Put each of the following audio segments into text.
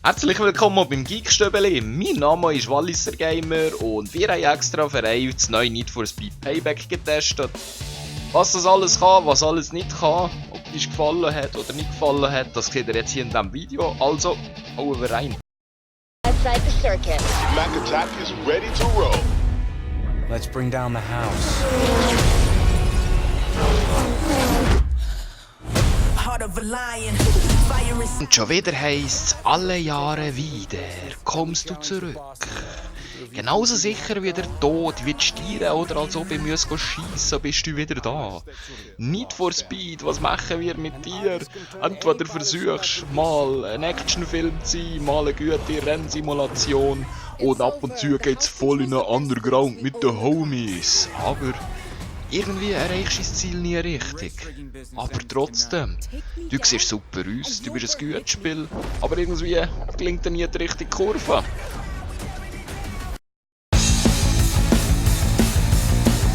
Herzlich willkommen beim Geekstöbeli. Mein Name ist Walliser Gamer und wir haben extra für euch das neue Need for Speed Payback getestet. Was das alles kann, was alles nicht kann, ob es gefallen hat oder nicht gefallen hat, das seht ihr jetzt hier in diesem Video. Also, hauen wir rein. Outside the circuit. Mac attack is ready to roll. Let's bring down the house. Heart of a lion. Fire is... Und schon wieder heisst alle Jahre wieder kommst du zurück. Genauso sicher wie der Tod, wie die Stiere oder als ob ich schiessen bist du wieder da. Need for Speed, was machen wir mit dir? Entweder versuchst mal ein Actionfilm zu sein, mal eine gute Rennsimulation und ab und zu geht's voll in den Underground mit den Homies. Aber irgendwie erreichst du das Ziel nie richtig. Aber trotzdem, du siehst super aus, du bist ein gutes Spiel, aber irgendwie gelingt dir nie die richtige Kurve.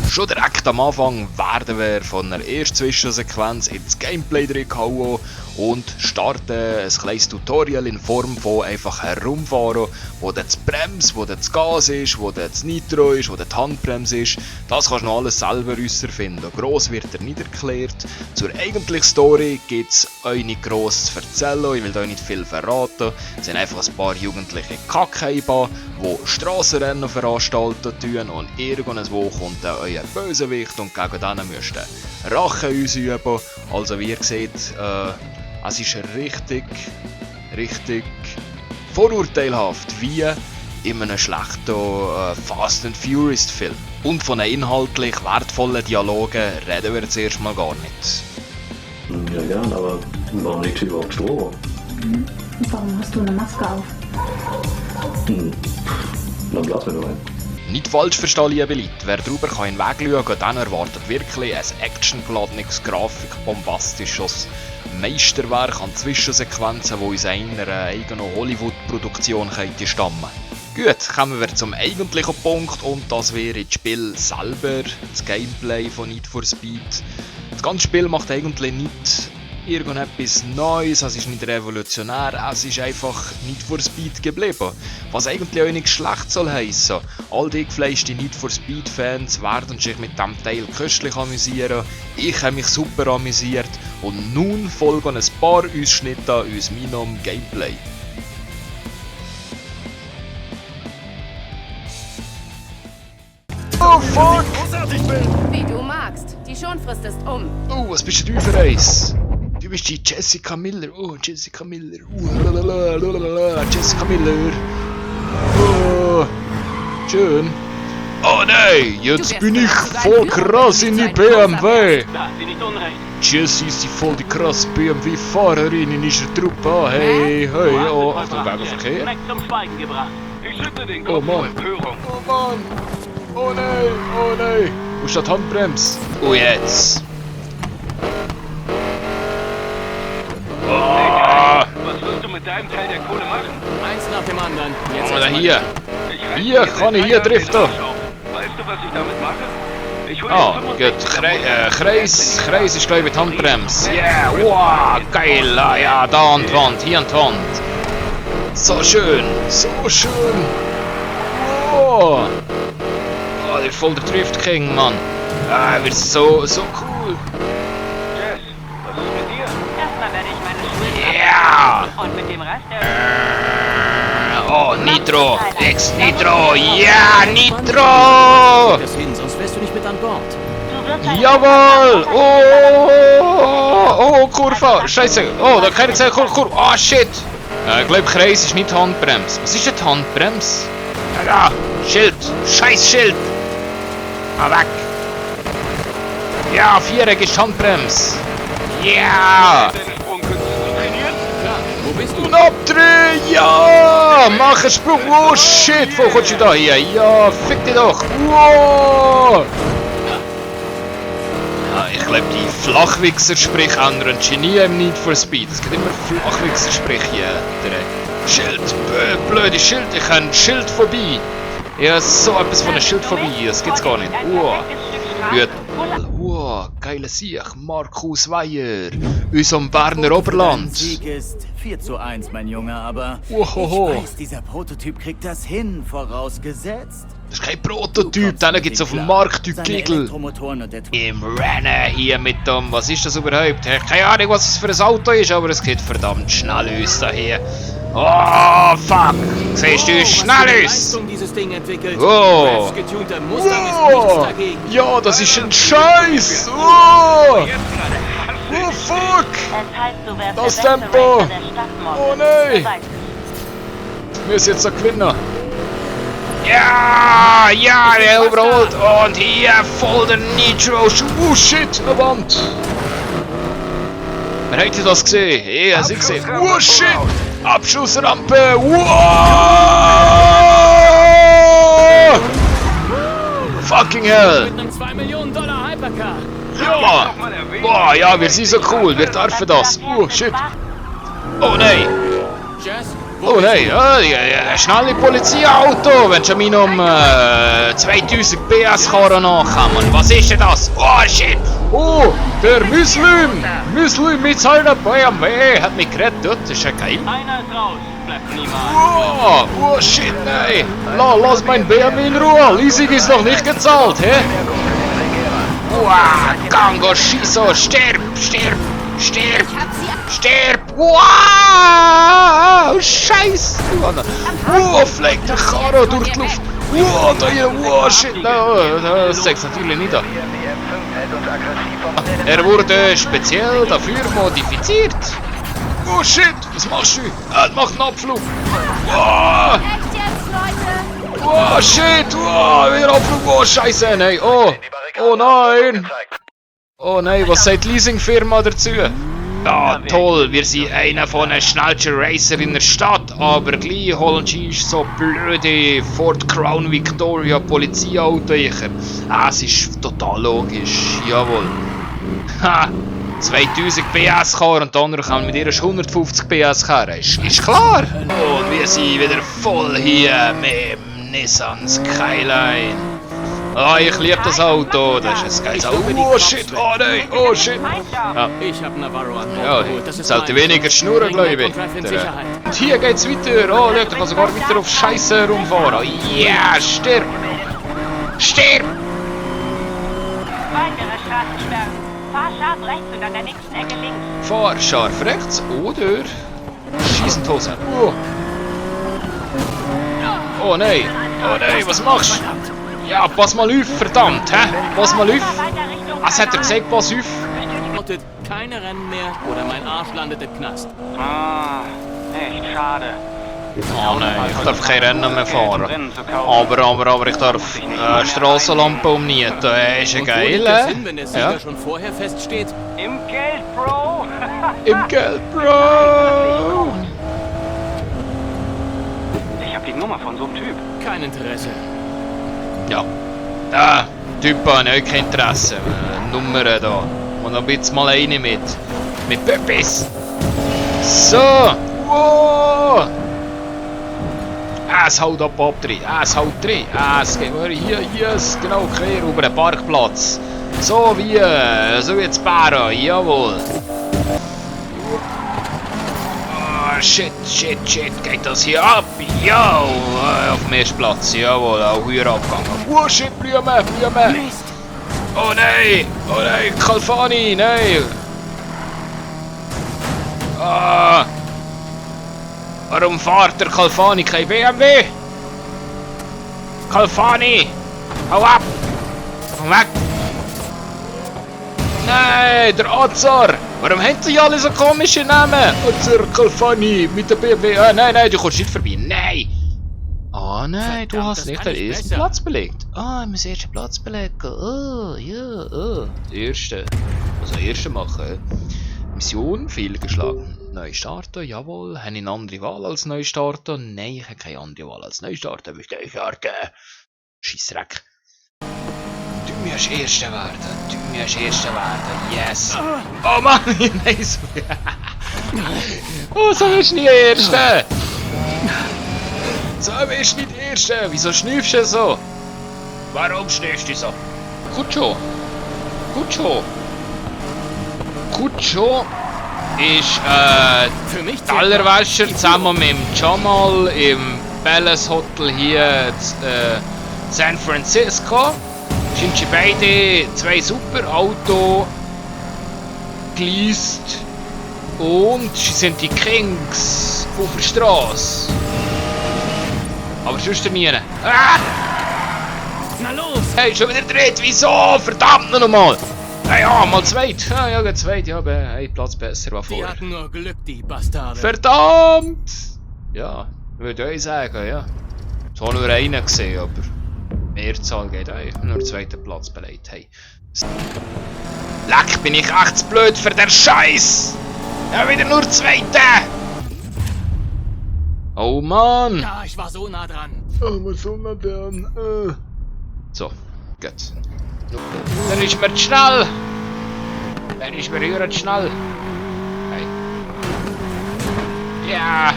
Schon direkt am Anfang werden wir von einer ersten Zwischensequenz ins Gameplay reingehauen und starten ein kleines Tutorial in Form von einfach herumfahren, wo dann das Brems, wo dann das Gas ist, wo dann das Nitro ist, wo dann die Handbremse ist. Das kannst du noch alles selber herausfinden. Gross wird er nicht erklärt. Zur eigentlichen Story gibt es euch nicht gross zu erzählen, ich will euch nicht viel verraten. Es sind einfach ein paar jugendliche Kackheiber, die Strassenrennen veranstalten tun und irgendwann wo kommt dann euer Bösewicht und gegen den müsst ihr Rache ausüben. Also wie ihr seht, es ist richtig vorurteilhaft, wie in einem schlechten Fast and Furious Film. Und von den inhaltlich wertvollen Dialogen reden wir jetzt erstmal gar nicht. Ja, gern, aber warum liegt hier überhaupt Stroh? Warum hast du eine Maske auf? Dann blasen wir nur ein. Nicht falsch verstehen, liebe Leute. Wer drüber kann hinwegschauen, dann erwartet wirklich ein actiongeladenes, grafikbombastisches Meisterwerk an Zwischensequenzen, die aus einer eigenen Hollywood-Produktion stammen. Gut, kommen wir zum eigentlichen Punkt und das wäre das Spiel selber, das Gameplay von Need for Speed. Das ganze Spiel macht eigentlich nicht irgendetwas Neues, es ist nicht revolutionär, es ist einfach Need for Speed geblieben. Was eigentlich auch nicht schlecht soll heissen. All die gefleischten Need for Speed Fans werden sich mit diesem Teil köstlich amüsieren. Ich habe mich super amüsiert und nun folgen ein paar Ausschnitte aus meinem Gameplay. Oh fuck! Wie du magst. Die Schonfrist ist um. Oh, was bist du für eins? Du bist die Jessica Miller. Oh, Jessica Miller. Jessica Miller. Oh, schön. Oh nein, jetzt bin ich voll krass in die BMW. Jessie ist die voll die krasse BMW-Fahrerin in ihrer Truppe. Hey, hey, oh, Achtung, Wagenverkehr. Oh Mann. Oh Mann. Oh nein, oh nein. Wo ist die Handbremse? Oh, jetzt. Was wirst du mit deinem Teil der Kohle machen? Eins nach dem anderen. Jetzt Oder hier. Hier kann ich hier driften. Weißt du, was ich damit mache? Ich hol Ah, dir gut. Kreis ist glaube ich die Handbremse. Yeah, wow, geil. Ah, ja, da an die Wand, hier an die Wand. So schön, so schön. Oh, oh der ist voll der Drift King, Mann. Ah, wird so cool. Jess, was ist mit dir? Erstmal werde ich meine Schulden Ja. und mit dem Rest Oh, Nitro. Ex Nitro. Ja, Nitro. das hin, sonst wärst du nicht mit an Bord. Jawohl! Oh, Kurve! Scheiße! Oh, da kann ich sagen, Kurve! Oh, shit! Ich glaube, Kreis ist nicht Handbremse. Was ist denn die Handbremse? Ja, da! Schild! Scheiß Schild! Ah, weg! Ja, Viereck ist Handbremse! Ja! Deine Sprungkünste zu trainieren? Wo bist du? Und abdrehen! Ja! Mach einen Sprung! Oh, shit! Wo kommst du da hier? Ja, fick dich doch! Wow! Ich glaube, die Flachwichser-Sprich ändern Genie im Need for Speed. Es gibt immer Flachwichser-Sprich hier. Der Schild, blöde Schild, ich habe ein Schild vorbei. Ja, so etwas von einem Schild vorbei, das gibt's gar nicht. Gut. Wow, geiler Sieg, Markus Weyer, unserem Berner Oberland. Sieg ist 4:1, mein Junge, aber Ohoho. ich weiß, dieser Prototyp kriegt das hin, vorausgesetzt. Das ist kein Prototyp, den gibt's auf dem Markt, du Seine Kegel. Elektromotoren und der Im Rennen hier mit dem, was ist das überhaupt? Ich habe keine Ahnung, was das für ein Auto ist, aber es geht verdammt schnell aus da hier. Oh, fuck! Siehst du, schnell aus! Dieses Ding entwickelt. Oh. Getunter Mustang ist nichts Oh, dagegen. ja, das ist ein Scheiß! Oh, oh fuck! Das Tempo! Oh nein! Wir müssen jetzt noch gewinnen. Ja, ja, der überholt. Und hier voll der Nitro. Oh shit, eine Wand. Wer hat das gesehen? Ich habe sie gesehen. Oh shit, Abschussrampe. Wow! Fucking hell. Mit einem $2 Millionen Hypercar. Ja. Boah, ja, wir sind so cool. Wir dürfen das. Oh shit. Oh nein. Jazz? Oh nein, ja, schnelle Polizeiauto, wenn schon mit um 2000 PS fahren nachkommen. Was ist denn das? Oh shit! Oh, der Muslim mit seiner BMW hat mich gerettet, das ist ja geil. Einer ist raus. Bleibt niemand. Oh shit, nein! Lass mein BMW in Ruhe, Leasing ist noch nicht gezahlt, hä? Wow, Gango, Schiso, stirb! Wow! Scheiße! Wow, fliegt der Karre durch die Luft! Wow, da hier, wow, shit! Das zeigt natürlich nicht an. Er wurde speziell dafür modifiziert. Oh shit! Was machst du? Er macht einen Abflug! Wow! Echt jetzt, Leute? Wow, shit! Wow, wieder Abflug! Oh, scheiße! Nein! Oh nein! Oh nein, was sagt die Leasingfirma dazu? Ja, toll, wir sind einer von den schnellsten Racer in der Stadt, aber gleich holen sie so blöde Ford Crown Victoria Polizeiauto hier. Es ist total logisch, jawohl. Ha! 2000 PS Car und der andere kann mit ihrer 150 PS Car, ist klar. Und wir sind wieder voll hier mit dem Nissan Skyline. Ah, ich liebe das Auto, das ist ein geiles Auto. Oh shit, oh nein, oh shit. Ja, Ich hab Navarro an Bord ja, geholt. Das ist sollte mein. weniger schnurren, glaube ich. Und Sicherheit. Und hier geht's weiter. Oh, schau, da kann sogar weiter auf Scheiße rumfahren. Oh, yeah, stirb! Stirb! Weitere Straßensperren. Fahr scharf rechts und an der nächsten Ecke links. Fahr scharf rechts oder schießen die Hose. Oh nein, was machst du? Ja, pass mal auf, verdammt, hä? Pass mal auf. Weiter Richtung Was hat er gesagt, pass auf? Lautet, keine Rennen mehr oder mein Arsch landet im Knast. Ah, echt schade. Oh nein, ich darf kein Rennen mehr fahren. Aber ich darf Strassenlampe umnieten. Ist ja Und wo geil, liegt das hin, wenn der Sieger Ja. schon vorher feststeht? Im Geld, Bro. Im Geld, Bro! Ich hab die Nummer von so einem Typ. Kein Interesse. Ja. Typ habe ich auch kein Interesse. Nummern da. Und dann bitte mal eine mit. Mit Pöppis. So. Wow. Es haut ab drin. Es haut drin. Es geht hier, genau, quer über den Parkplatz. So wie jetzt Bären. Jawohl. Shit, geht das hier ab? Ja, auf dem ersten Platz, jawohl, auch hier abgegangen. Oh shit, Blume! Oh nein, Calfani, nein! Ah! Warum fährt der Calfani kein BMW? Calfani! Hau ab! Komm weg! Nein, der Azar! Warum haben die alle so komische Namen? Azar Calfani mit der BMW. Nein, du kommst nicht vorbei. Nein! Oh nein, du Verdammt, hast das nicht kann den ich ersten besser. Platz belegt. Ah, ich muss den ersten Platz belegen. Oh, ja, oh. Den ersten. Also den ersten machen. Mission fehlgeschlagen. Neu starten, jawohl. Habe ich eine andere Wahl als neu starten? Nein, ich habe keine andere Wahl als neu starten. Will ich neu starten? Scheissdreck. Du musst Erster werden. Yes. Oh Mann, nein, so. Oh, so bist du nicht Erster. So bist du nicht Erster. Wieso schnüffst du so? Warum schnüffst du so? Gut schon. Kutscho. Kutscho ist Für mich die Tellerwäscher zusammen mit dem Jamal im Palace Hotel hier in San Francisco. Sind sie beide 2 super Autos geleast und sie sind die Kings auf der Straße. Aber sonst nie. Ah! Na los! Hey, schon wieder dreht, wieso? Verdammt nochmal! Ja, mal zweit. Ja, zweit, ja, ein Platz besser war Die vorher. hatten nur Glück, die Bastarde. Verdammt! Ja, würde ich sagen, ja. Es war nur einer gesehen, aber Mehrzahl geht auch. Nur 2. Platz belegt, hey. Leck, bin ich echt zu blöd für den Scheiß! Ja, wieder nur 2. Oh Mann! Ja, ich war so nah dran. Oh, was soll man denn? So, gut. Dann ist mir zu schnell! Dann ist mir hier zu schnell! Hey. Ja!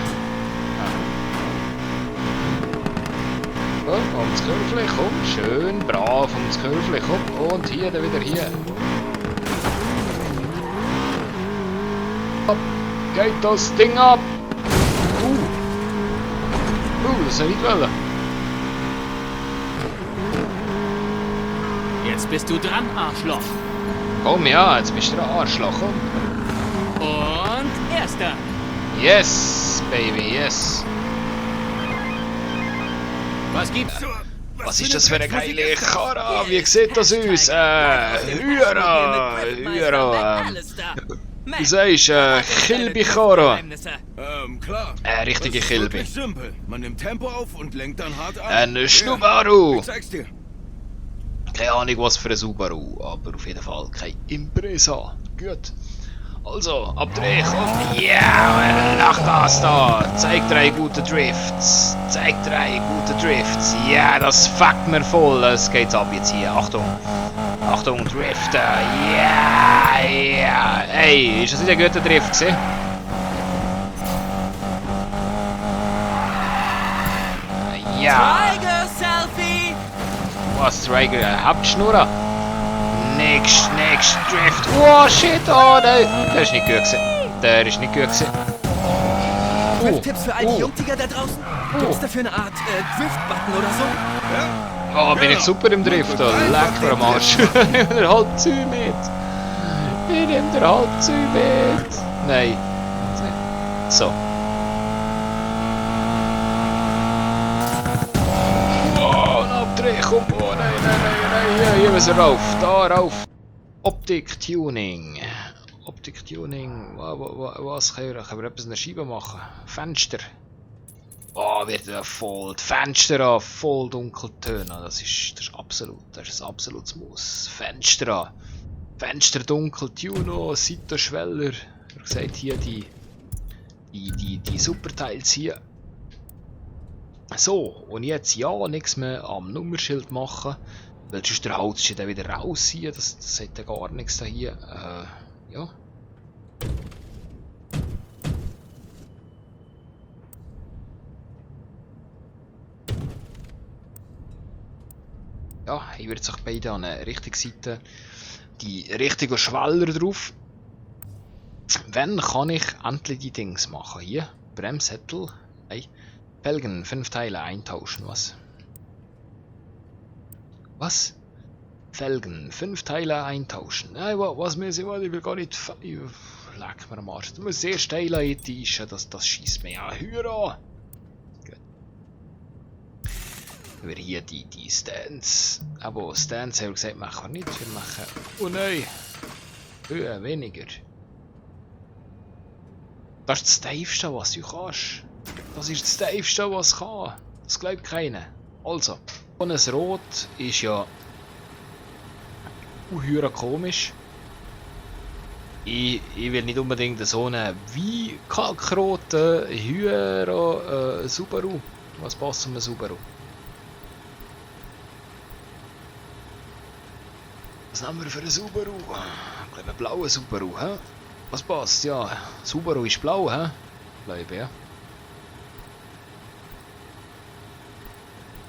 Oh, ums Kurvli, komm, schön, brav, ums Kurvli, komm, und hier, dann wieder hier. Ab, geht das Ding ab! Das soll ich nicht wollen. Jetzt bist du dran, Arschloch. Komm, ja, jetzt bist du ein Arschloch, komm. Und erster. Yes, baby, yes. Was gibt's? Was ist das für eine geile Karre? Wie sieht das aus? Hyra, wie sagst du? Kilby-Karre. Klar. Richtige Kilby. Wirklich simpel. Man nimmt Tempo auf und lenkt dann hart an. Ein Subaru. Ich zeig's dir. Keine Ahnung was für ein Subaru, aber auf jeden Fall kein Impreza. Gut. Also, abdrehen, komm. Ja, nach das da. Zeig 3 gute Drifts. Zeig 3 gute Drifts. Ja, das fuckt mir voll. Es geht ab jetzt hier. Achtung. Achtung, Drifter. Ja, ja. Ey, ist das nicht ein guter Drift gewesen? Ja. Tiger-Selfie! Was, Tiger? Hauptschnurrer? Next Drift. Oh shit, oh nein. Der ist nicht gut gewesen. Der ist nicht gut gewesen. Drift-Tipps für all die Jungtiger da draußen? Gibt's dafür eine Art Drift-Button oder so? Oh, bin ich super im Drift. Oh, leck mir am Arsch. Nimm den Halbzeug mit. Ich nehm den Halbzeug mit. Nein. So. Oh, ein Abdreh, komm. Oh nein. Hier müssen wir rauf. Da rauf. Optik-Tuning. Optik-Tuning. Was können wir etwas in der Scheibe machen? Fenster. Oh, wird voll die Fenster an, voll Dunkeltöne. Das ist ein absolutes Muss. Fenster an. Fenster dunkel, Tuno, Seitenschweller. Ihr seht hier die Superteils hier. So, und jetzt ja, nichts mehr am Nummerschild machen. Weil sonst der Holz dann wieder rausziehen. Das hat ja gar nichts da hier. Ja. Ja, ich würde sich beide an der richtigen Seite die richtigen Schweller drauf. Wenn kann ich endlich die Dings machen? Hier, Bremssättel, hey, Felgen, 5 Teile eintauschen, was? Was? Felgen, 5 Teile eintauschen. Nein, was muss ich, ich will gar nicht... Leck mir am Arsch. Du musst sehr steil eintauschen, das schießt mir an. Hör an! Wir hier die Stands. Aber Stands haben wir gesagt, machen wir nicht. Wir machen. Oh nein! Höhe weniger. Das ist das Steifste, was du kannst. Das ist das Steifste, was kann. Das glaubt keiner. Also, und ein Rot ist ja höher komisch. Ich will nicht unbedingt so einen wie kalkroten höheren Subaru. Was passt zu einem Subaru? Was haben wir für einen Subaru? Ich glaube, einen blauen Subaru, hä? Was passt? Ja, Subaru ist blau, hä? Glaube ja.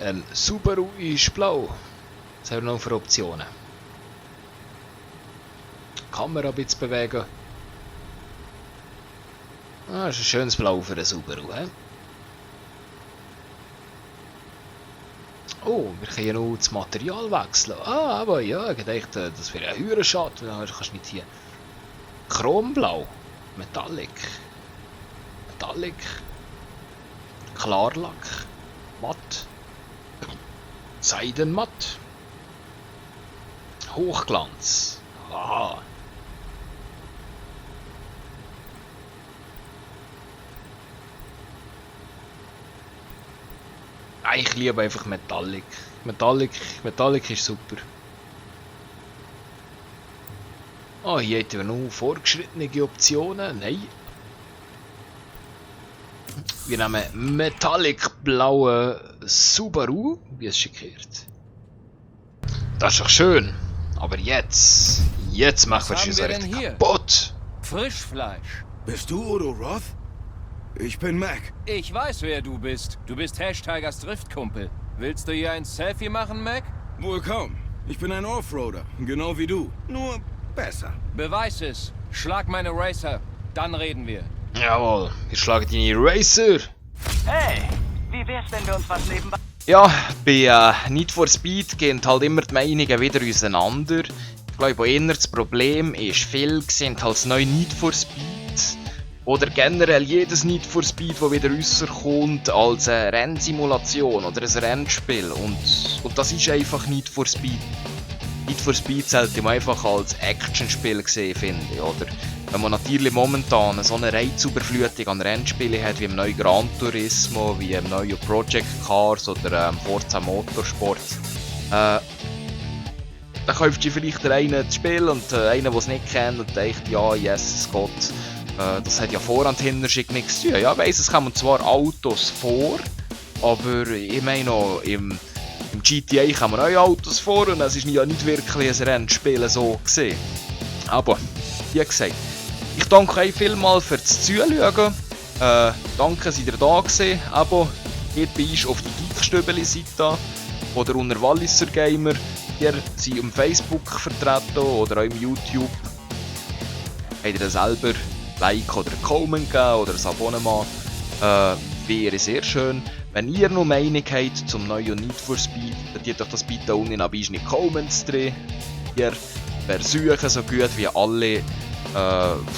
Ein Subaru ist blau. Was haben wir noch für Optionen? Kamera ein bisschen bewegen. Ah, das ist ein schönes Blau für den Subaru, he? Oh, wir können noch das Material wechseln. Ah, aber ja, ich dachte, das wäre ein höherer Schatten. Dann kannst du nicht hier. Chromblau. Metallic. Metallic. Klarlack. Matt. Seidenmatt. Hochglanz. Aha. Ich liebe einfach Metallic. Metallic ist super. Oh, hier hätten wir noch vorgeschrittene Optionen. Nein. Wir nehmen Metallic blaue Subaru. Wie es schickiert. Das ist doch schön. Aber jetzt machen wir schon so richtig kaputt. Frischfleisch. Bist du Udo Roth? Ich bin Mac. Ich weiß, wer du bist. Du bist Hashtigers Driftkumpel. Willst du hier ein Selfie machen, Mac? Wohl kaum. Ich bin ein Offroader, genau wie du. Nur besser. Beweis es. Schlag meine Racer. Dann reden wir. Jawohl, wir schlagen deine Racer. Hey, wie wär's, wenn wir uns was nebenbei... Ja, bei Need for Speed gehen halt immer die Meinungen wieder auseinander. Ich glaube, eher das Problem ist, viele sehen halt das neue Need for Speed oder generell jedes Need for Speed, das wieder rauskommt, als eine Rennsimulation oder ein Rennspiel. Und das ist einfach Need for Speed. Need for Speed sollte man einfach als Actionspiel sehen, finde ich. Oder wenn man natürlich momentan so eine Reizüberflutung an Rennspielen hat, wie im neuen Gran Turismo, wie im neuen Project Cars oder Forza Motorsport, dann kaufst du vielleicht einen das Spiel und einen, der es nicht kennt und denkt, ja, Jesus Gott, das hat ja Vorhand hinterher nichts zu tun. Ja, ich weiss, es kommen zwar Autos vor, aber ich meine auch, im GTA kommen neue Autos vor und es ist ja nicht wirklich ein Rennspiel so gesehen. Aber, wie gesagt, ich danke euch vielmals fürs Zuschauen. Danke, seid ihr da gewesen. Aber geht bei uns auf die Geekstübeli-Seite oder unter Walliser Gamer. Ihr seid auf Facebook vertreten oder auch im YouTube. Habt ihr selber Like oder Comment gegeben oder ein Abonnement. Wäre sehr schön. Wenn ihr noch Meinung habt zum neuen Need for Speed, dann tut euch das bitte unten in die Comments drin. Wir versuchen so gut wie alle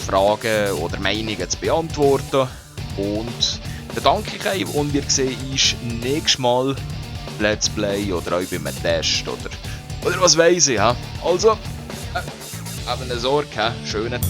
Fragen oder Meinungen zu beantworten. Und dann danke ich euch und wir sehen uns nächstes Mal Let's Play oder auch beim Test oder was weiß ich. Also, habt eine Sorge, schönen.